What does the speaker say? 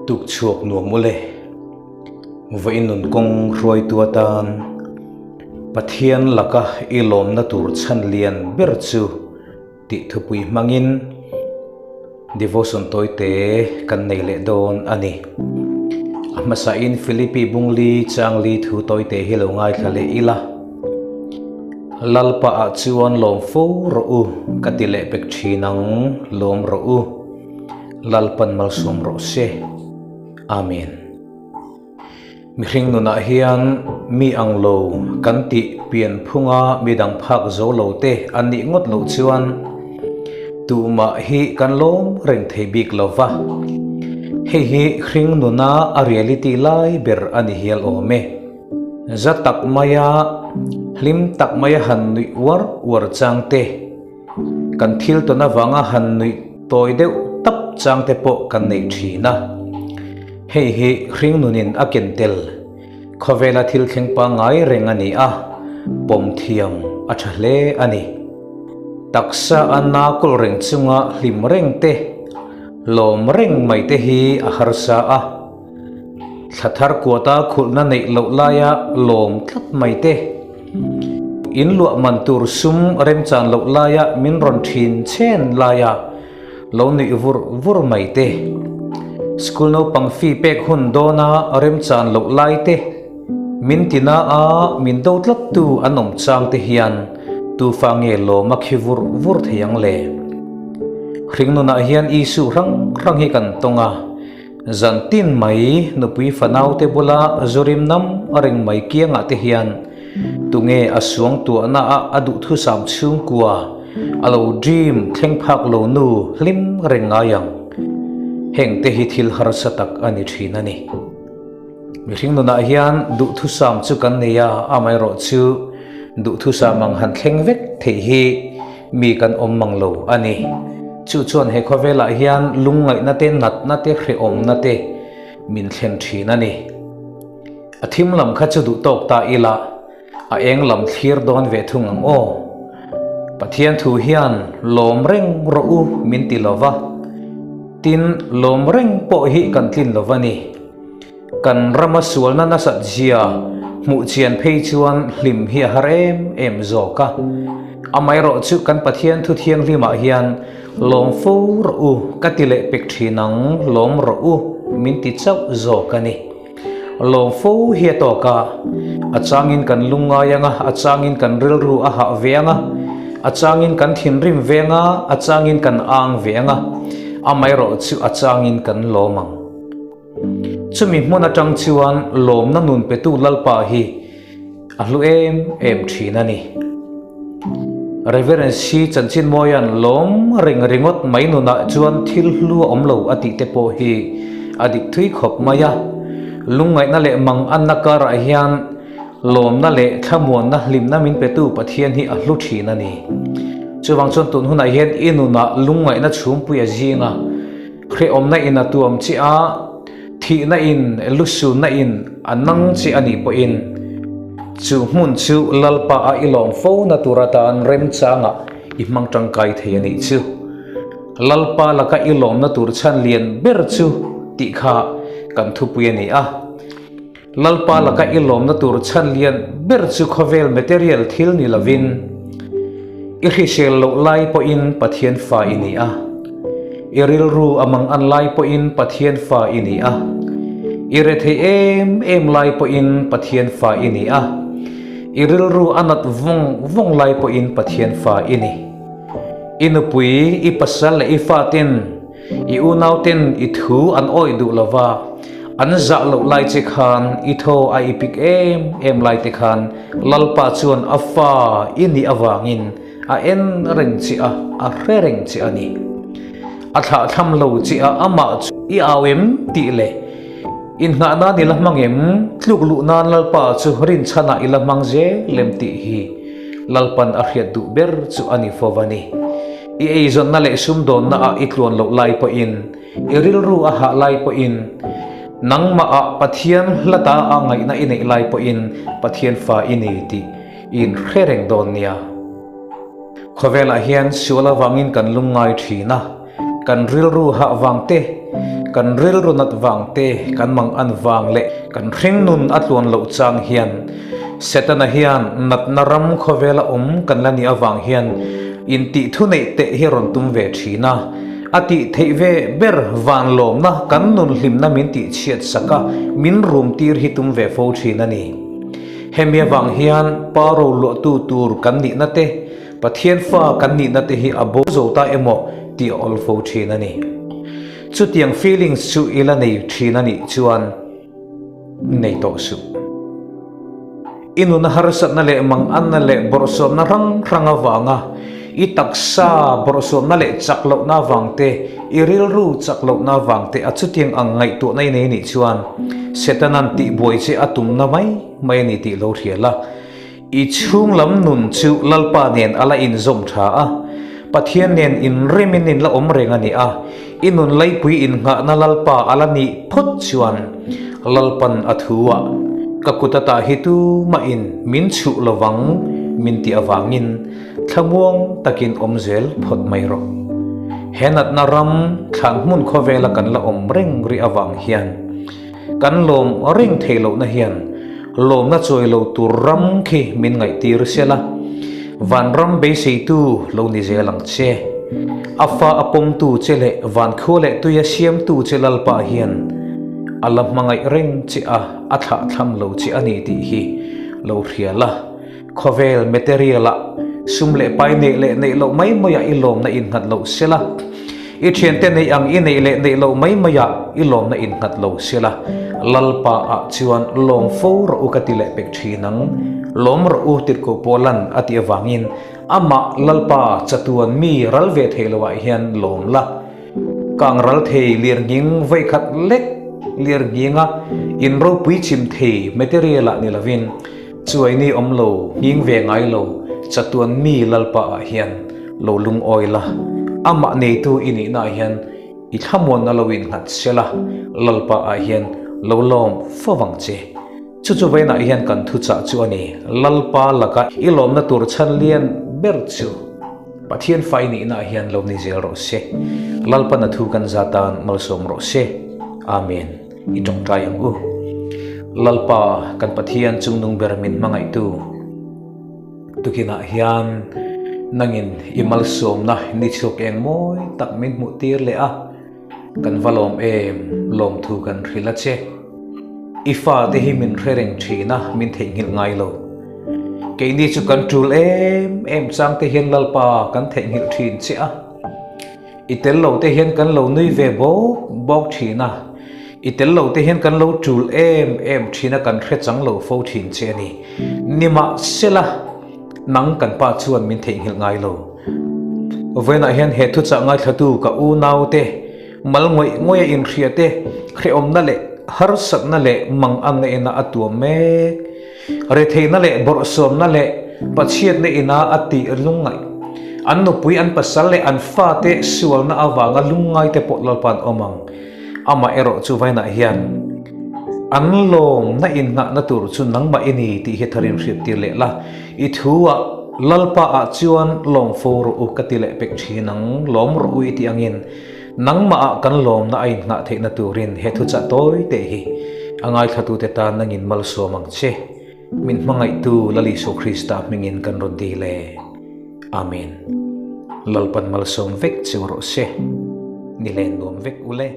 Tuk chhuak nuam ule. Vawiin nun kawng hruaitu atan Pathian laka i lawmna tur chhan lian ber chu tih thupui hmangin devotion tawite kan nei leh dawn a ni. A hmasain Philippi Bungli Changli thu tawite hi lo ngaithla leh ila. Lalpa ah chuan lawm fo rawh u ka ti leh pek thin ang, lawm rawh u. Lalpan malsawm rawh se. Amen. Mihring nunah hian mi ang lo kan tih pian phunga midang phak zo lo te an nih ngawt loh chuan tumah hi kan lawm reng thei bik lo va. Hei hi hring nuna a reality lai ber a ni hial awm e. Za tak maia hlim tak maia han nuih uar uar chang te, Kan thil tawn avanga han nuih tawi deuh tap chang te pawh kan neih thin a. Hei hi hringnunin a ken tel khawvela thil thleng pangngai reng a ni a, pawm thiam a tha hle a ni. Taksa a na kawlh reng chunga hlim reng te, lawm reng mai te hi a harsa a. Thla thar kuata khulhna neih loh laia lawm tlat mai te. In luah man tur sum remchan loh laia min rawn thin chhen laia lo nuih vur vur mai te. School naupang fee pek hun dawna remchan loh lai te. Min tina a min do tlat tu an awm chang te hian tufa nge lawm a khi vur vur thei ang le. Hringnunah hian Isu hrang hrang hi kan tawng a. Zan tin mai nupui fanaute bula zurim nam a ring mai kiangah te hian tunge a suang tuahna a a duhthusam chhungkua a lo dream thleng phak lo nu hlim reng ngai ang. Heng te hi thil harsa tak a ni thin a ni. Mihring nunah hian duhthusam chu kan nei a, amaherawh chu duhthusam ang han thleng vek theih hi Mi kan awm mang lo a ni. Chu chuan he khawvelah hian lungngaihna te, natna te, hrehawmna te min thlen thin a ni. A thim lam kha chu duh tawk ta ila, a eng lam thlir dawn ve thung ang aw. Pathian thu hian lawm reng rawh u min ti lo va, tin lawm reng pawh hi kan tlin lo va ni. Kan rama sualna nasat zia hmuh chian phei chuan hlim hi a har em em zawk a. Amaherawh chu kan Pathian thu thianghlimah hian lawm fo rawh u ka ti leh pek thin ang, lawm rawh u min ti chauh zawk a ni. Lawm fo hi a tawk a, a changin kan lungngai ang a, a changin kan rilru a hah ve ang a, a changin kan thinrim ve ang a, a changin kan ang ve ang a, amaherawh chu a changin kan lawm ang. Chumi hmun atang chuan lawmna nun petu Lalpa hi a hlu em em thin a ni. Reverend Si Chanchinmawia'n lawm reng ringawt mai nunah chuan thil hlu a awm lo a tih te pawh hi a dik thui khawp mai a. Lungngaihna leh mang anna karah hian lawmna leh thlamuanna hlimna min petu Pathian hi a hlu thin a ni. Chuvang chuan tun hunah hian i nunah lungngaihna chhumpui a zing a. Hrehawmna in a tuam chi a, thihna in, lusunna in a nang chi a nih pawhin chu hmun chu Lalpa a i lawm fo na tur atan remchangah i hmang tangkai thei a nih chu. Lalpa laka i lawmna tur chhan lian ber chu tih kha kan thupui a ni a. Lalpa laka i lawmna tur chhan lian ber chu khawvel material thil ni lovin, i hrisel loh lai pawhin Pathian fa i ni a, i rilru a mang an lai pawhin Pathian fa i ni a, i rethei em em lai pawhin Pathian fa i ni a, i rilru a nat vawng vawng lai pawhin Pathian fa i ni. I nupui, i pasal leh i faten I unauten i thu an awih duh lo va, an zah loh lai che khan i thaw a i pik em em lai te khan Lalpa chuan a fa i nih avangin a en reng che a, a hre reng che a ni. A thlahthlam lo che a, amah chu i au em tih leh inngah nan i la hmang em? Tluk luh nan Lalpa chu rinchhanah i la hmang zel em tih hi Lalpan a hriat duh ber chu a ni fo va ni. I eizawnna leh sumdawnna ah i tluan loh lai pawhin, i rilru a hah lai pawhin, nangmah ah Pathian hlata a ngaihna i neih lai pawhin Pathian fa i ni tih i inhre reng dawn nia. Khawvelah hian sual avangin kan lungngai thin a, kan rilru hah vang te, Kan rilru nat vang te, kan mangan vang leh kan hringnun a tluan loh chang hian Setana hian natna ram khawvela awm kan la nih avang hian intih thu neih teh hi rawn tum ve thin a. A tih theih ve ber van lawmna kan nun hlimna min tih chhiat sak a, min rum tir hi tum ve fo thin a ni. Hemi avang hian pa roluahtu tur kan nihna te, Pathian fa kan nihna te hi a bo zo ta emaw tih a awl fo thin a ni. Chutiang feelings chu i la nei thin a nih chuan nei tawh suh. I nuna harsatna leh manganna leh bawrhsawmna hrang hrang avanga i taksa bawrhsawmna leh chak lohna avang te, i rilru chak lohna avang te a chutiang ang ngaihtuahna i nei nih chuan Setana'n tihbuai che a tumna mai mai a ni tih lo hria la. I chhung lam nun chu Lalpa nen a la inzawm tha a, Pathian nen inremin in la awm reng a ni a, i nun laipui innghahna Lalpa a la nih phawt chuan Lalpan a thu a, ka kut ata hi tumahin min chhuh lovang min tih avangin thlamuang takin awm zel phawt mai rawh. He natna ram thlan hmun khawvela kan la awm reng rih avang hian Kan lawm reng theih lohna hian lawmna chawi lo tur ram khi min ngaihtir sela, vanram beiseitu lo ni zel ang che. A fa a pawmtu che leh vankhua leh tuia siamtu che Lalpa hian a la hmangaih reng che a, a thlahthlam lo che a ni tih hi lo hria la. Khawvel material-ah sum leh pai neih leh neih loh mai maiah i lawmna innghat lo sela, i thiante neih ang i neih leh neih loh mai maiah i lawmna innghat lo sela, Lalpa-ah chuan lawm fo rawh u ka ti leh pek thin ang. Lawm rawh u tirhkoh Paula'n a tih avangin amah Lalpa chatuan mi ral ve thei loah hian lawm la. Kang ral thei lirnghing vawikhat lek lirnghinga inropui chim thei material-ah ni lovin, Chuaini awm lo, nghing ve ngai lo, chatuan mi Lalpa ah hian lo lungawi la, amah neitu i nihna ah hian i thlamuanna lo innghat se la, Lalpa ah hian lo lawm fo vang che. Chu chu vawiinah hian kan thuchah chu a ni, Lalpa laka i lawmna tur chhan lian ber chu Pathian fa i nihna ah hian lo ni zel rawh se. Lalpana thu kan za tan malsawm rawh se. Amen. I tawngtai ang u. Lalpa kan Pathian chungnung ber min hmangaihtu tukinah hian nangin i malsawmna ni chhuak eng mawi tak min hmuh tir leh a, kan va lawm em lawmthu kan hrilh a che. I fate hi min hre reng thin a, min theihnghilh ngai lo. Keini chu kan tul em em changte hian Lalpa kan theihnghilh thin che a. I tel lo te hian kan lo nui ve bawk bawk thin a, i tel lo te hian kan lo tul em em thin a kan hre chang lo fo thin che a ni. Nimahsela, nang kan pa chuan min theihnghilh ngai lo. Vawiinah hian he thuchah ngaithlatu ka unau te, mal ngawih ngawih a inhria te, hrehawmna leh harsatna leh manganna ina a tuam mek. Retheihna leh bawrhsawmna leh pachhiatna ina a tih lungngaih. An nupui, an pasal leh an fate sualna avanga lungngaite pawh Lalpa'n awm ang. Amah erawh chu vainah hian an lawmna innghahna tur chu nangmah i ni tih hi tharin hriattir leh la. I thu-ah Lalpa-ah chuan lawm fo rawh u ka ti leh pek thin ang, lawm rawh u i tih angin Nangmahah kan lawmna a inngah theihna turin he thuchah tawi teh hi a ngaithlatute tan nangin malsawm ang che. Min hmangaihtu Lal Isua Krista hmingin kan rawn dil e. Amen. Lalpan malsawm vek cheu rawh se. Ni len nuam vek ule.